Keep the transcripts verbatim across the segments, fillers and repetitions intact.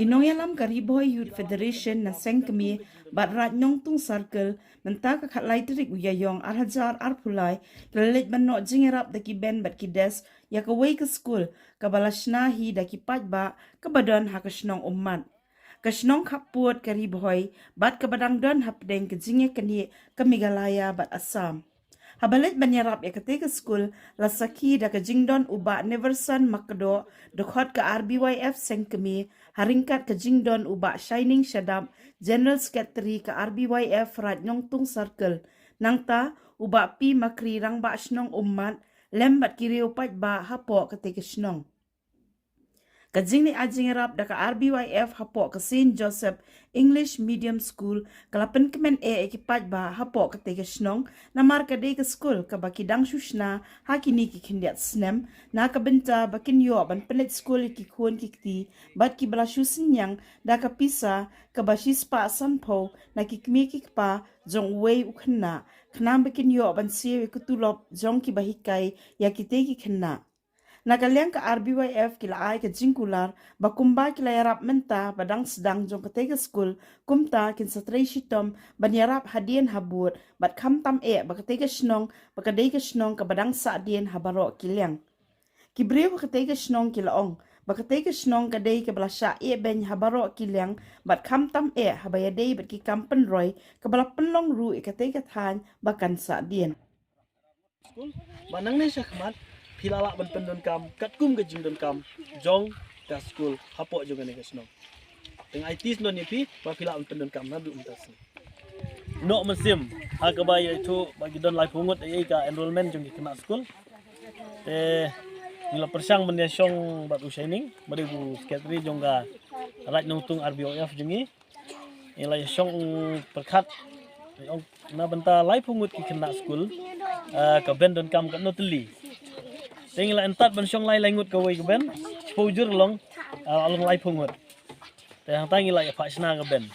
Ki nongïalam ka Ri Bhoi Youth Federation na Sengkmie bad Raid Nongtung Circle mynta ka khatlai tarik u Ïaïong ar hajar arphew lai ki la leit ban noh jingïarap da ki band bad ki desk ïa kawei ka skul kaba la shna hi da ki paidbah kaba don ha ka shnong Ummat, ka shnong khappud ka Ri Bhoi bad kaba dang don hapdeng ka jingïaknieh ka Meghalaya bad Assam. Haba leit ban ïarap ïa katei ka skul la sakhi da ka jingdon u Bah Neverson Makdoh, dkhot ka R B Y F Sengkmie, ha ryngkat ka jingdon u Bah Shining Shadap, General Secretary ka R B Y F Raid Nongtung Circle. Nangta u Bah P Makri, Rangbah Shnong Ummat, lem bad ki riew paidbah hapoh katei ka shnong. Ka jingleit ai jingïarap da ka R B Y F hapoh ka Saint Joseph English Medium School ka la pynkmen eh ïa ki paidbah hapoh katei ka shnong, namar ka dei ka skul kaba ki dang shu shna ha kine ki khyndiat snem, na ka bynta ba kin ïoh ban pynleit skul ïa ki khun ki kti bad kiba la shu synñiang da ka pisa kaba shispah sanphew na ki kmie ki kpa jong uwei u khynnah, khnang ba kin ïoh ban siew ïa ka tulop jong kiba hikai ïa kitei ki khynnah. Na ka liang ka R B Y F ki la ai ka jingkular ba kumba ki la ïarap mynta ba dang sdang jong katei ka skul, kumta kin sa trei shitom ban ïarap hadien habud bad khamtam eh ba katei ka shnong ba ka dei ka shnong kaba dang sahdien ha baroh ki liang. Ki briew ha katei ka shnong ki la ong ba katei ka shnong ka dei kaba la shah eh beiñ ha baroh ki liang bad khamtam eh haba ïadei bad ki kam pynroi kaba la pynlong ruh ïa katei ka thaiñ ba kan sahdien. Skul, ba nangne shakhmat phi la lah ban pyndonkam katkum ka jingdonkam jong ka skul hapoh jong kane ka shnong. Teng ai tis non ïa phi ba phi lah ban pyndonkam naduh mynta sngi. Noh mynsiem ha kaba ïathuh ba ki don laiphew ngut ïa ka enrollment jong ki khynnah skul. Te ngi la pyrshang ban ïashong bad u Shining, ba dei u secretary jong ka Raid Nongtung R B Y F jong ngi. Ngi la ïashong pyrkhat, ong na bynta laiphew ngut ki khynnah skul, ah, ka band donkam katno tylli. Te ngi la entat ban shong lai lai ngut kawei ka band, shiphew jur long, ah, long laiphew ngut. Te hangta ngi la ïa phah shna ka band.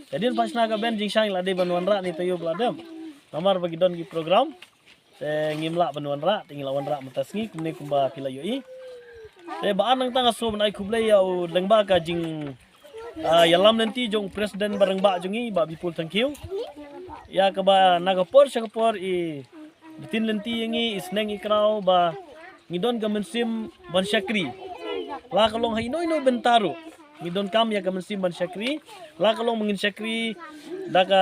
Te hadien phah shna ka band jingshisha ngi la dei ban wanrah ne taïew ba la dep. Namar ba ki don ki program. Te ngim lah ban wanrah, te ngi la wanrah mynta sngi kumne kumba phi la ïohi. Te ba ar nangta nga sngewbha ban ai khublei ïa u lyngba ka jing, ah, ïalam lynti jong u president ba rangbah jong ngi, Bah Bipul Thangkhiew. Ïa kaba na ka por sha ka por i btin lynti ïa ngi, i sneng i kraw ba ngi don ka mynsiem ban shakri. La ka long ha ino ino bynta ruh ngi donkam ïa ka mynsiem ban shakri, la ka long ba ngin shakri da ka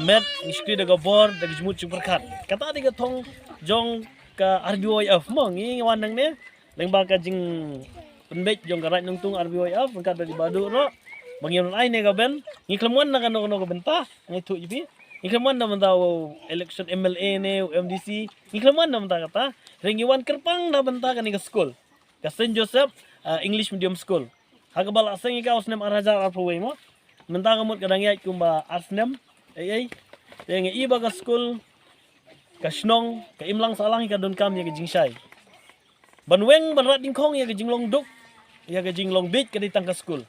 met, ngin shakri da ka bor, da ka jingmut jingpyrkhat. Kata dei ka thong jong ka R B Y F mo, ngi wan nangne lyngba ka jingpynbeit jong ka Raid Nongtung R B Y F ryngkat bad i Bah Duh ruh ba ngin ai ne ka band, ngi khlem wan na kano kano ka bynta, ngi thuh ïa phi. Ngi khlem wan na bynta u election M L A ne u M D C, ngi khlem wan na bynta kata. Hynrei ngi wan kyrpang na bynta kane ka skul, ka Saint Joseph, ah, English Medium School. Ha kaba la seng ïa ka u snem ar hajar arphew wei mo. Mynta ka mut ka dang ïaid kumba ar snem. Ei ei. Te nga i ba ka skul, ka shnong, ka imlang sahlang ka donkam ïa ka jingshai. Ban weng ban rat dyngkhong ïa ka jinglong duk, ïa ka jinglong bieit ka dei tang ka skul.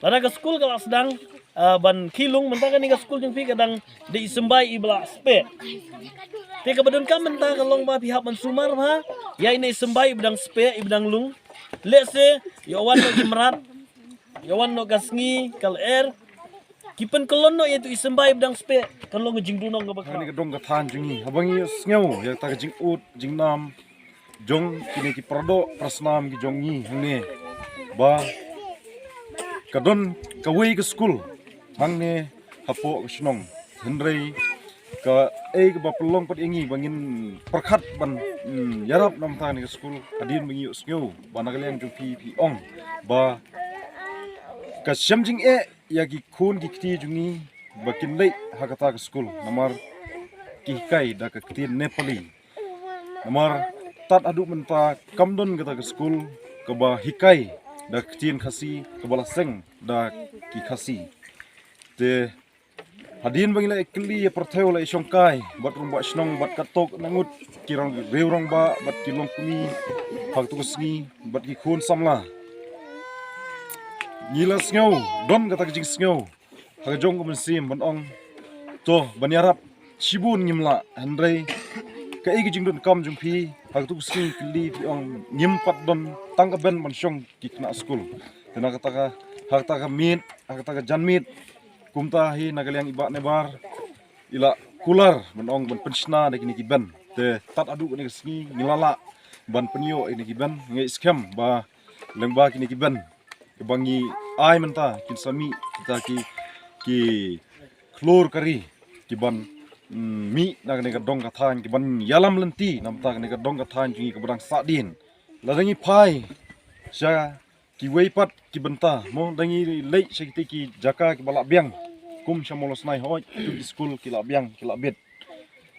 Lada ka skul ka la sdang, ah, ban khie lung, mynta kane ka skul jong phi ka dang dei i symbai iba la speh. Te kaba donkam mynta ka long ba phi hap ban sumar bha ïa ine i symbai iba dang speh, iba dang lung. Lehse ïa wan noh ki mrad, ïa wan noh ka sngi ka lyer, ki pynkyllon noh ïa itu i symbai iba dang speh, kan long ka jingduhnong kaba khraw. Kane ka dong ka thaiñ jong ngi, haba ngi sngew ïa kata ka jingud jingnam jong kine ki paradoh parasnam ki jong ngi hangne, ba ka don kawei ka skul hangne hapoh ka shnong. Hynrei kaei kaba pynlong pat ïa ngi ba ngin pyrkhat ban, mm, ïarap na bynta kane ka skul, hadien ba ngi ïohsngew ba na ka liang jong phi phi ong ba ka shem jingeh ïa ki khun ki kti jong ngi ba kin leit ha kata ka skul, namar ki hikai da ka ktien Nepali. Namar tad haduh mynta kam don kata ka skul kaba hikai da ka ktien Khasi, kaba la seng da ki Khasi. Te hadien ba ngi la ïakylli ïa pyrthei, la ïashongkai bad rangbah shnong bad katto katne ngut ki rong, riew rangbah bad ki longkmie ha katu ka sngi bad ki khun samla, ngi la sngew, don kata ka jingsngew ha ka jong ka mynsiem ban ong, to ban ïarap shibun ngim lah, hynrei kaei ka jingdonkam jong phi ha katu ka sngi, kylli phi ong ngim pat don tang ka band ban shong ki khynnah skul. Te na kata ka Ha kata ka miet, ha kata ka janmiet, kumta hi na ka liang i Bah Nebar i la kular ban ong ban pynshna da kine ki ben. Te tad haduh kane ka sngi ngi la lah ban pynïoh ïa kine ki ben. Nga ngeit skhem ba lyngba kine ki ben kiba ngi ai mynta kin sa mih kita ki, ki khlur ka ri kiban, mm, mih na kane ka dong ka thaiñ, kiban ïalam lynti na bynta kane ka dong ka thaiñ jong ngi kaba dang sahdien. Lada ngi phai sha kiwei pat ki bynta mo, da ngi leit sha kita ki jaka kiba la biang, kum sha Mawlasnai, hooid, tu ki skul ki la biang, ki la bit,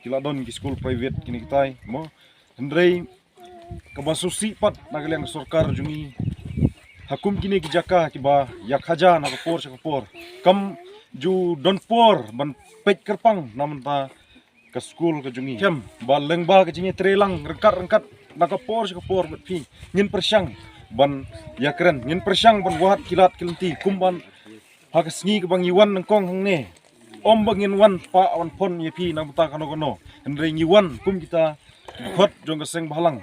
ki la don ki skul private kine kitai mo. Hynrei kaba sngewsih pat na ka liang ka sorkar jong ngi, ha kum kine ki jaka kiba ïa khaja na ka por sha ka por, kam ju don por ban peit kyrpang na bynta ka skul ka jong ngi. Skhem ba lyngba ka jingïatreilang ryngkat ryngkat na ka por sha ka por bad phi, ngin pyrshang ban ïakren, ngin pyrshang ban wad ki lad ki lynti, kum ban ha ka sngi kaba ngi wan nyngkong hangne, ym ba ngin wan pah wan phon ïa phi na bynta kano kano, hynrei ngi wan kum kita ki khot jong ka seng bhalang.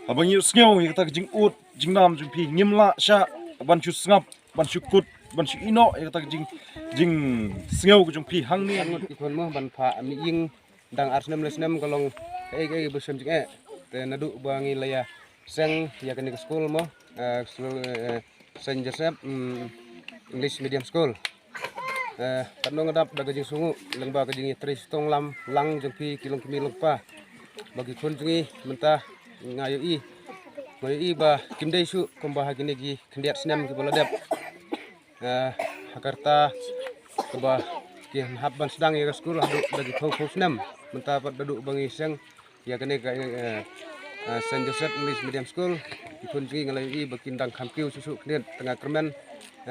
Haba ngi ïohsngew ïa kata ka jingud jingnam jong phi, ngim lah shah ban shu sngap, ban shu kut, ban shu ïehnoh ïa kata ka jing, jingsngew ka jong phi hangne. Ngut ki khun mo ban phah mih ïing dang ar snem lai snem ka long kaei kaei ba shem jingeh. Te naduh ba ngi la ïa seng ïa kane ka skul mo, eh, skul, eh, Saint Joseph, mm, English Medium School. Eh, katno nga dap da ka jingsngew lyngba ka jingïatrei shitom lam lang jong phi ki longkmie longkpa. Ba ki khun jong ngi mynta nga ïohi, nga ïohi ba kim dei shuh kumba ha kine ki khyndiat snem kiba la dep. Eh, ha ka rta kaba ki hap ban sdang ïa ka skul haduh da ki phew phew snem. Mynta pat naduh ba ngi seng ïa kane ka, eh, eh, Saint Joseph English Medium School, ki khun jong ngi nga la ïohi ba kin dang kham kiew shuh shuh khyndiat tang kyrmen,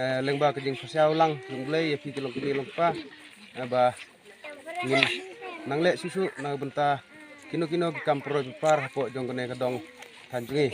eh, lyngba ka jingpyrshang lang jong U Blei ïa phi ki longkmie longkpa, eh, ba ngin nang leh shuh shuh na ka bynta kino kino ki kam pynroi pynpar hapoh jong kane ka dong thaiñ jong ngi.